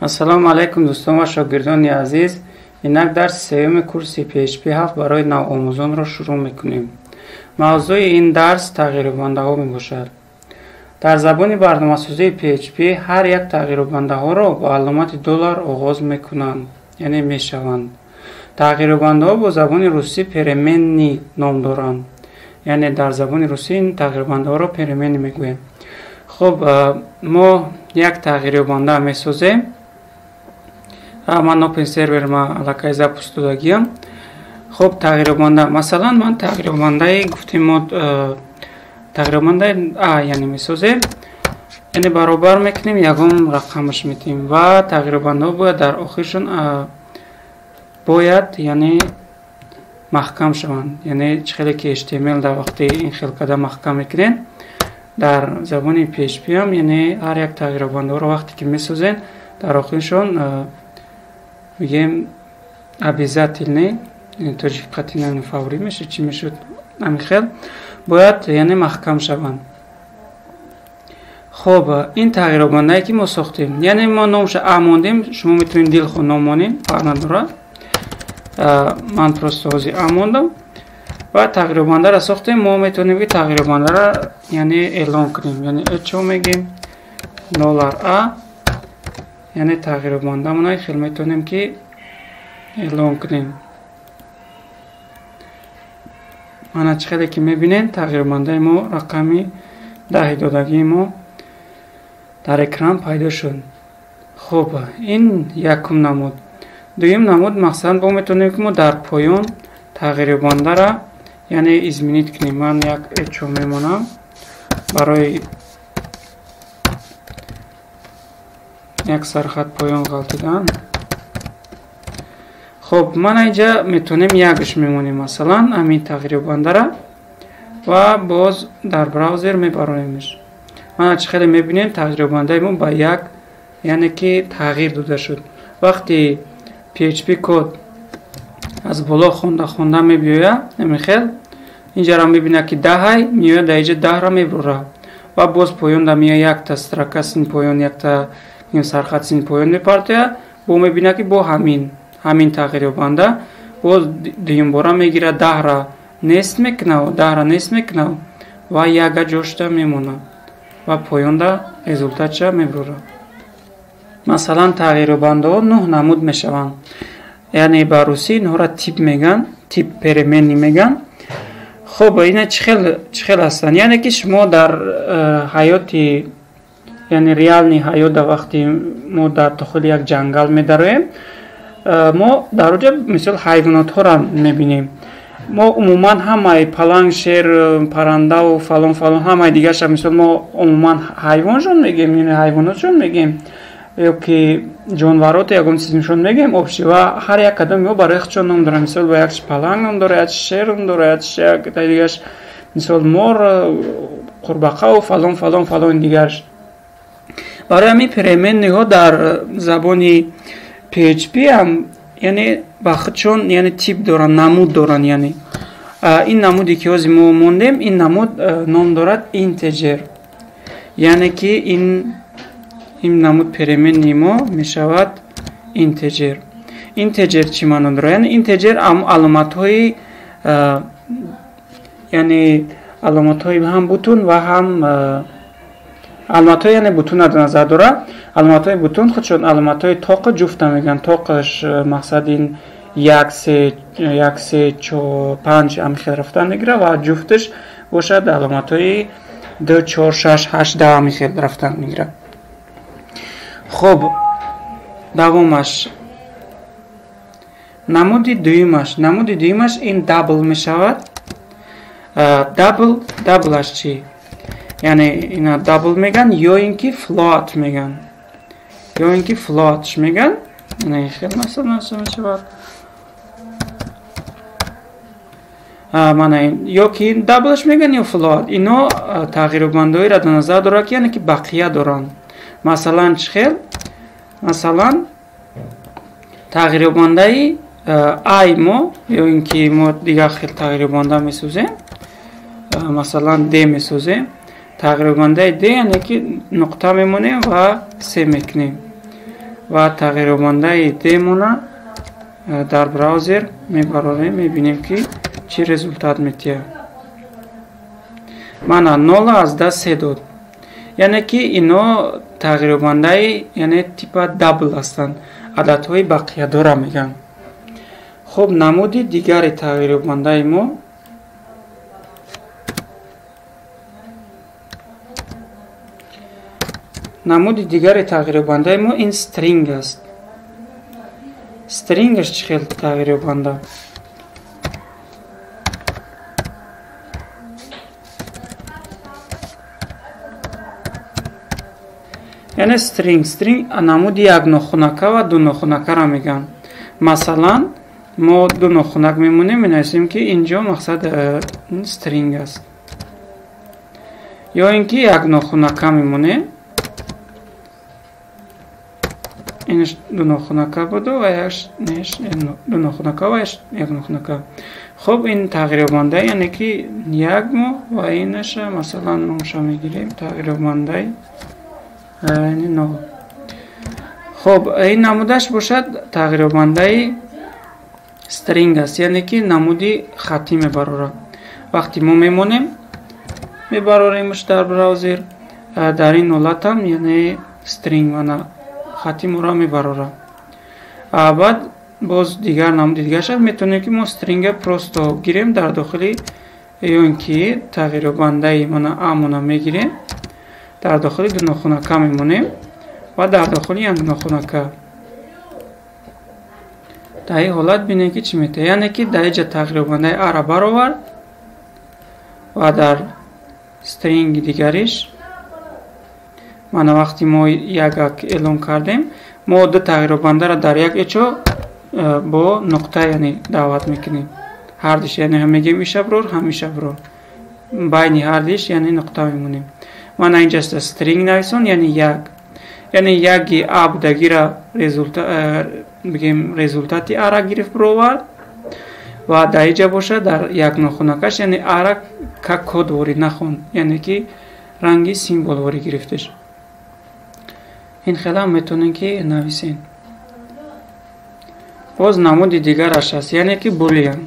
Ассалому алайкум, дӯстон ва шогирдони азиз. Инак дарси сеюми курси PHP 7 барои навомӯзонро шурӯъ мекунем. Мавзӯи ин дарс тағйирёбандаҳо мебошад. Дар забони барномасозии PHP ҳар як тағйирёбандаҳоро бо аломати доллар оғоз мекунанд, яъне мешаванд. Тағйирёбандаҳо бо забони русӣ переменни ном доранд. Яъне дар забони русӣ ин тағйирёбандаҳоро переменни мегӯем. Хуб, мо як тағйирёбанда месозем. Ман Open Server ма аллакай запуск додагиам. Хуб, тағйирёбанда, масалан, ман тағйирёбандаи гуфтем мо тағйирёбандаи а яъне месозем, яъне баробар мекунем, ягон рақамаш метиҳем ва тағйирёбандаҳо бояд дар охиршон бояд яъне маҳкам шаванд. Яъне чӣ хеле ки HTML дар вақти ин хел карда маҳкам мекунем, дар забони PHP ҳам яъне ҳар як тағйирёбандаҳоро вақте ки месозем, дар охиршон мегӯем обязательный, тоҷик қатъи фаврӣ мешуд, чӣ мешуд, ҳамин хел бояд яъне маҳкам шаванд. Хуб, ин тағйирёбандае ки мо сохтем, яъне мо номша а мондем, шумо метавонед дилхоҳ ном монед, фарқ надорад. Ман просто ҳозир а мондам ва тағйирёбандаро сохтем. Мо метавонем ки тағйирёбандаро яъне эълон кунем, яъне эчо мегӯем доллар а, яъне тағйирёбандамона хел метавонем ки эълон кунем. Мана чӣ хеле ки мебинем, тағйирёбандаи мо рақами 10 додагии мо дар экран пайдо шуд. Хуб, ин якум намуд. Дуюм намуд, масалан, бо метавонем ки мо дар поён тағйирёбандаро яъне изменить кунем. Ман як эчо мемонам барои як сархат поён ғалтидан. Хуб, ман инҷа метавонем якш мемонем, масалан, ҳамин тағйирёбандара ва боз дар браузер мебароемш. Мана чӣ хеле мебинем, тағйирёбандаи мо ба як, яъне ки тағйир дода шуд. Вақти PHP код аз боло хонда хонда мебиёяд, ҳамин хел инҷаро мебинад ки 10 меояд, дар инҷа 10-ро мебурад ва боз поён да меояд якта строка син поён, якта сархат син поён мепартояд, бо мебинад ки бо ҳамин тағйирёбанда боз дуюмбора мегирад, 10-ра нест мекунад, 10-ра нест мекунад ва яга ҷошта мемонад ва поёнда результатша мебурад. Масалан, тағйирёбандаҳо 9 намуд мешаванд. Яъне ба русӣ инҳоро тип мегӯянд, тип переменни мегӯянд. Хуб, ина чӣ хел ҳастанд? Яъне ки шумо дар ҳаёти, яъне реални ҳаёт, дар вақти мо дар дохили як ҷангал медароем, мо дар оҷа мисол ҳайвонотҳоро мебинем. Мо умуман ҳамаи паланг, шер, парандаву фалон фалон ҳамаи дигарша мисол мо умуман ҳайвоншон мегӯем, яъне ҳайвонотшон мегӯем, ё ки ҷонварото ягон чизшон мегӯем общи, ва ҳар як кадоми мо барои худшон ном дорад. Мисол ба якш паланг ном дорад, якш шер ном дорад, якш дигарш мисол мор, қурбақаву фалон фалон фалон дигарш. Барои ҳамин переменниҳо дар забони PHP ҳам яъне ба худшон яъне тип доранд, намуд доранд. Яъне ин намуде ки ҳозир мо мондем, ин намуд ном дорад integer, яъне ки ин намуд переменни мо мешавад integer. Integer чӣ маъно дорад? Яъне integer аломатҳои, яъне аломатҳои ҳам бутун ва ҳам аломатҳои, яъне бутун дар назар дорад. Аломатҳои бутун худшон аломатҳои тоқу ҷуфта мегӯянд. Тоқаш мақсад ин 1 3 1 3 4 5 ҳамин хел рафтан мегирад ва ҷуфташ бошад аломатҳои 2 4 6 8 10 ҳамин хел рафтан мегирад. Хуб, давомаш намуди дуюмаш, намуди дуюмаш ин double мешавад. Double-аш чӣ? Яъне ина double мегӯянд ё ин ки float мегӯянд, ё ин ки float мегӯянд. Ина хел масалан мешавад. Мана ин ё ки double-аш мегӯянд ё float. Ино тағйирёбандаҳоеро дар назар дорад ки яъне ки бақия доранд. Масалан чӣ хел? Масалан тағйирёбандаи ай мо ё ин ки мо дигар хел тағйирёбанда месозем, масалан d месозем. Тағйирёбандаи d яъне ки нуқта мемонем ва се мекунем. Ва тағйирёбандаи D-мона дар браузер мебарорем, мебинем ки чӣ результат метиҳад. Мана 0,3 дод. Яъне ки ино тағйирёбандаи яъне типа double ҳастанд, ададҳои бақиядора мегӯянд. Хуб, намуди дигари тағйирёбандаи мо ин string аст. String-аш чӣ хел тағйирёбанда? Яъне string намуди як нохунака ва ду нохунакаро мегӯянд. Масалан, мо ду нохунак мемонем, менависем ки инҷо мақсад string аст. Ё ин ки як нохунака мемонем, инаш ду нохунака буду ва ду нохунака ва як нохунака. Хуб, ин тағйирёбанда, яъне ки як мо ва инаша масалан номша мегирем тағйирёбандаи нол. Хуб, ин намудаш бошад тағйирёбандаи string аст, яъне ки намуди хаттӣ мебарорад. Вақте мо мемонем, мебароремш дар браузер, дар ин ҳолатам яъне string мана хатти моро мебарорад. Баъд боз дигар намуди дигараш метавонем ки мо string-а просто гирем дар дохили ё ин ки тағйирёбандаи мана а-мона мегирем, дар дохили ду нохунака мемонем ва дар дохили як нохунака. Дар ин ҳолат бинем ки чӣ метавад. Яъне ки дар инҷа тағйирёбандаи а-ра баровард ва дар string дигариш мана вақти мо як эълон кардем, мо ду тағйирёбандаро дар як эчо бо нуқта яъне даъват мекунем. Ҳардиш яъне ҳам мегӯем иша бирор, ҳам иша бирор. Байни ҳардиш яъне нуқта мемонем. Мана инҷа string нависон, яъне як. Яъне яки а будагира бигем результати а-ра гирифт бировард ва дар инҷа бошад дар як нохунакаш яъне а-ра как код ворид нахон, яъне ки ранги символ ворид гирифтеш. Ин хела метавонем ки нависем. Боз намуди дигараш аст, яъне ки boolean.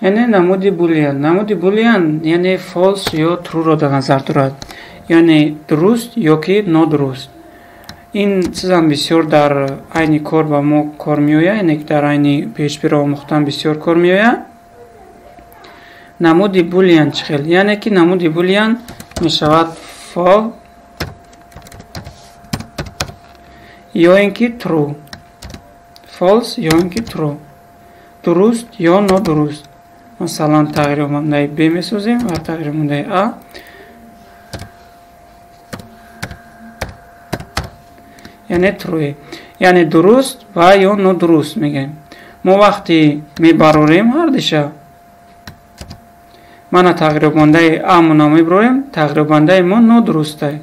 Яъне намуди boolean. Намуди boolean яъне false ё true-ро дар назар дорад, яъне дуруст ё ки нодуруст. Ин чизам бисёр дар айни кор ба мо кор меояд, яъне дар айни PHP-ро омӯхтан бисёр кор меояд. Намуди boolean чӣ хел? Яъне ки намуди boolean мешавад false ё ин ки true. False ё ин ки true. Дуруст ё нодуруст. Масалан, тағйирёбандаи B месозем ва тағйирёбандаи A. Яъне true. Яъне дуруст ва ё нодуруст мегӯем. Мо вақте мебарорем ҳардиша, мана тағйирёбандаи А-мона мебарорем, тағйирёбандаи мо нодурустай.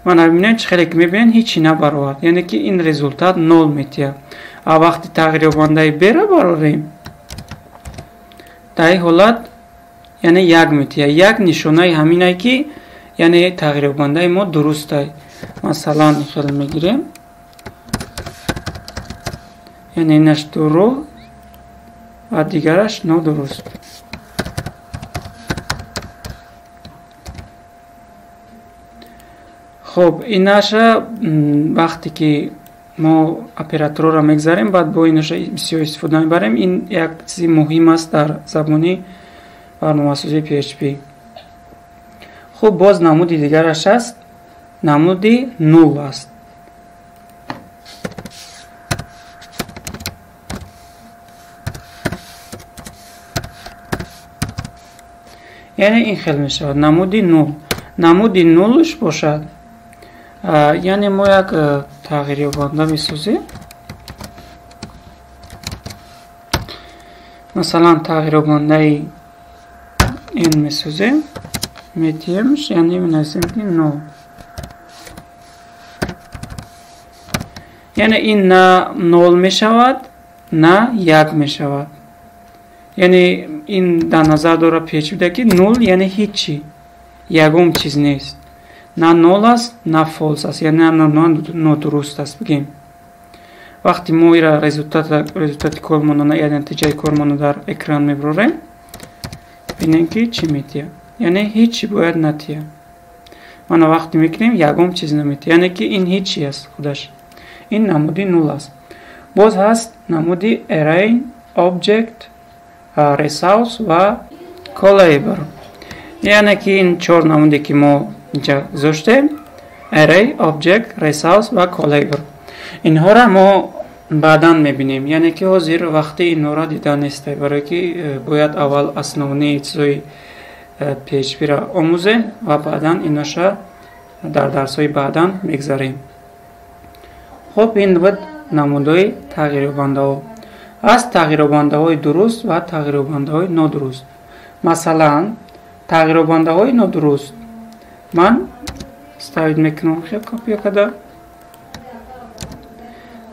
Мана бибинед чӣ хеле ки мебинед ҳечи набаровард, яъне ки ин результат нол метиҳад. А вақти тағйирёбандаи Б-ро барорем, дар ин ҳолат яъне як метиҳад. Як нишонаи ҳаминае ки яъне тағйирёбандаи мо дурустай. Масалан, хеле мегирем, яъне инаш дуруст ва дигараш нодуруст. Хуб, инаша вақте ки мо операторро мегзарем, баъд бо инаша бисёр истифода мебарем. Ин як чизи муҳим аст дар забони барномасозии PHP. Хуб, боз намуди дигараш аст, намуди нул аст. Яъне ин хел мешавад намуди нул. Намуди нулш бошад, яъне мо як тағйирёбанда месозем. Масалан, тағйирёбандаи n месозем, метиҳемш, яъне менависем ки нол. Яъне ин на нол мешавад, на як мешавад. Яъне ин дар назар дорад PHP-да ки нул яъне ҳичи. ягон чиз нест, на null аст, на false аст, яъне на нодуруст аст бигем. Вақти мо ира результати кормона, яъне натиҷаи кормона дар экран мебарорем, бинем ки чӣ метиҳад. Яъне ҳеҷ бояд натиҳад. Мана вақте мекунем, ягон чиз наметиҳад, яъне ки ин ҳеҷ аст худаш. Ин намуди null аст. Боз ҳаст намуди array, object, resource ва callable. Яъне ки ин чор намуде ки мо инҷа гузоштем: array, object, resource ва callable. Инҳоро мо баъдан мебинем, яъне ки ҳозир вақти инҳоро дида нестай, барое ки бояд аввал основные чизои PHP-ро омӯзем ва баъдан иноша дар дарсҳои баъдан мегзарем. Хуб, ин буд намудҳои тағйирёбандаҳо. Аз тағйирёбандаҳои дуруст ва тағйирёбандаҳои нодуруст. Масалан, тағйирёбандаҳои нодуруст ман ставить мекунам, хел копия карда.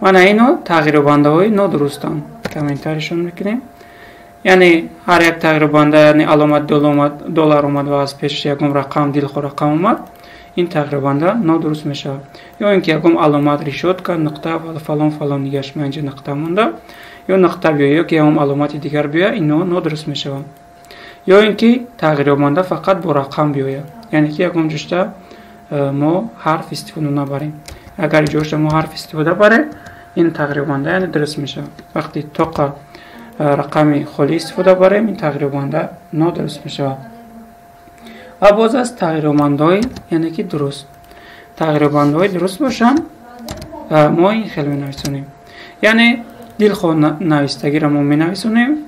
Мана ино тағйирёбандаҳои нодурустанд, комментарийшон мекунем. Яъне ҳар як тағйирёбанда, яъне аломат доллар омад ва аз пеши ягон рақам, дилхоҳ рақам омад, ин тағйирёбанда нодуруст мешавад. Ё ин ки ягон аломат, решётка, нуқта ва фалон фалон дигаш, ман инҷа нуқта монда, ё нуқта биёяд, ё ки ягон аломати дигар биёяд, ино нодуруст мешаванд. Ё ин ки тағйирёбанда фақат бо рақам биёяд, яъне ки ягон ҷошта мо ҳарф истифода набарем. Агар ҷошта мо ҳарф истифода барем, ин тағйирёбанда яъне дуруст мешавад. Вақти тоқа рақами холӣ истифода барем, ин тағйирёбанда нодуруст мешавад. Ва боз аз тағйирёбандаҳои, яъне ки дуруст. Тағйирёбандаҳои дуруст бошанд, мо ин хел менависонем, яъне дилхоҳ навистагиро мо менависонем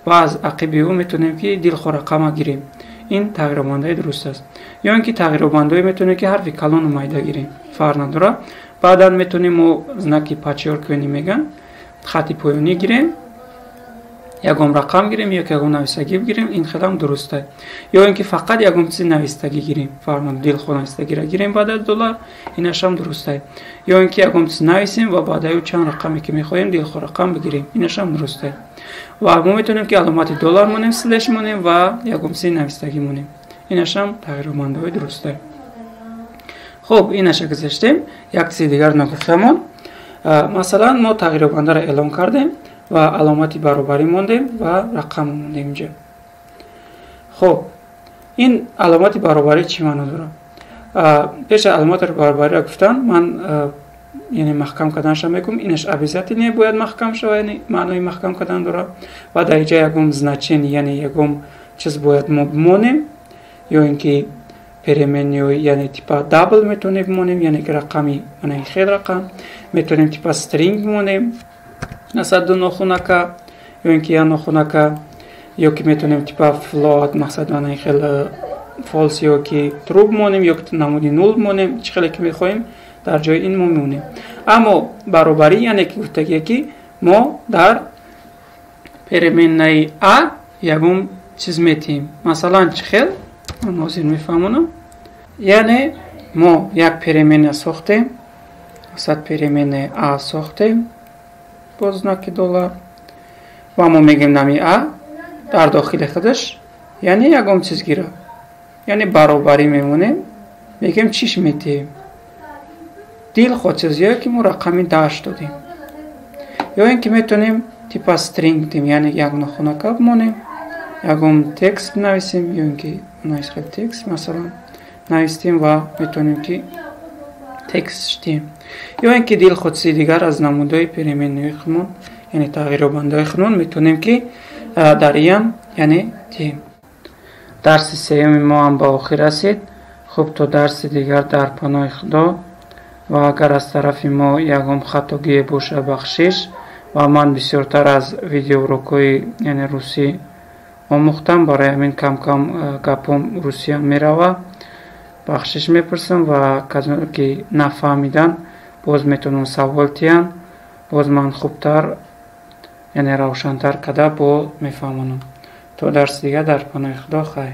ва аз ақиби ӯ метавонем ки дилхоҳ рақама гирем. Ин тағйирёбандаи дуруст аст. Ё ин ки тағйирёбандаҳое метавонем ки ҳарфи калону майда гирем, фарқ надорад. Баъдан метавонем мо знаки подчёркивание мегӯянд, хати поёнӣ гирем, ягон рақам гирем ё ки ягон навистагӣ бигирем, ин хелам дуруст аст. Ё ин ки фақат ягон чизи навистагӣ гирем, фарқ надорад, дилхоҳ навистагиро гирем баъд аз доллар, инашам дуруст аст. Ё ин ки ягон чиз нависем ва баъд аю чанд рақаме ки мехоҳем, дилхоҳ рақам бигирем, инашам дуруст аст. Ва мо метавонем ки аломати доллар монем, слеш монем ва ягон чизи навистагӣ монем, инашам тағйирёбандаҳои дуруст аст. Хуб, инаша гузаштем. Як чизи дигар нагуфтамон. Масалан, мо тағйирёбандаро эълон кардем ва аломати баробарӣ мондем ва рақам мондем инҷа. Хуб, ин аломати баробарӣ чӣ маъно дорад? Пеш аз аломати баробариро гуфтан, ман яъне маҳкам карданашро мегӯм. Инаш обязательно бояд маҳкам шавад, яъне маънои маҳкам кардан дорад. Ва дар инҷа ягон значение, яъне ягон чиз бояд мо бимонем, ё ин ки переменную, яъне типа double метавонем бимонем, яъне ки рақами мана хел рақам метавонем, типа string бимонем, масалан ду нохунака ё ин ки як нохунака, ё ки метавонем типа float, мақсад мана хел false ё ки true бимонем, ё ки намуди null бимонем, чӣ хеле ки мехоҳем дар ҷои ин мо мемонем. Аммо баробарӣ яъне ки гуфтагие ки мо дар переменнаи а ягон чиз метиҳем. Масалан, чӣ хел, ман ҳозир мефаҳмонам. Яъне мо як переменна сохтем, масалан переменнаи а сохтем бо знаки доллар, ва мо мегӯем нами а дар дохили худаш яъне ягон чиз гира, яъне баробарӣ мемонем, мегӯем чиш метиҳем, дилхоҳ чиз, ё ки мо рақами 10 додем, ё ин ки метавонем типа string дим, яъне як нохунака бимонем, ягон текст бинависем, ё ин ки хел текст масалан навистем ва метавонем ки текст диҳем, ё ин ки дилхоҳ чизи дигар аз намудҳои переменнаи худмон, яъне тағйирёбандаҳои худмон метавонем ки дар иам яъне диҳем. Дарси сеюми мо ҳам ба охир расид. Хуб, то дарси дигар дар паноҳи Худо. Ва агар аз тарафи мо ягон хатогие боша, бахшиш. Ва ман бисёртар аз видеоурокҳои яъне русӣ омӯхтам, барои ҳамин кам-кам гапом русиям мерава. Бахшиш мепурсам ва касоне ки нафаҳмидан боз метавонанд савол диҳанд, боз ман хубтар, яъне равшантар карда бо мефаҳмонам. То дарси дигар дар паноҳи Худо, хайр.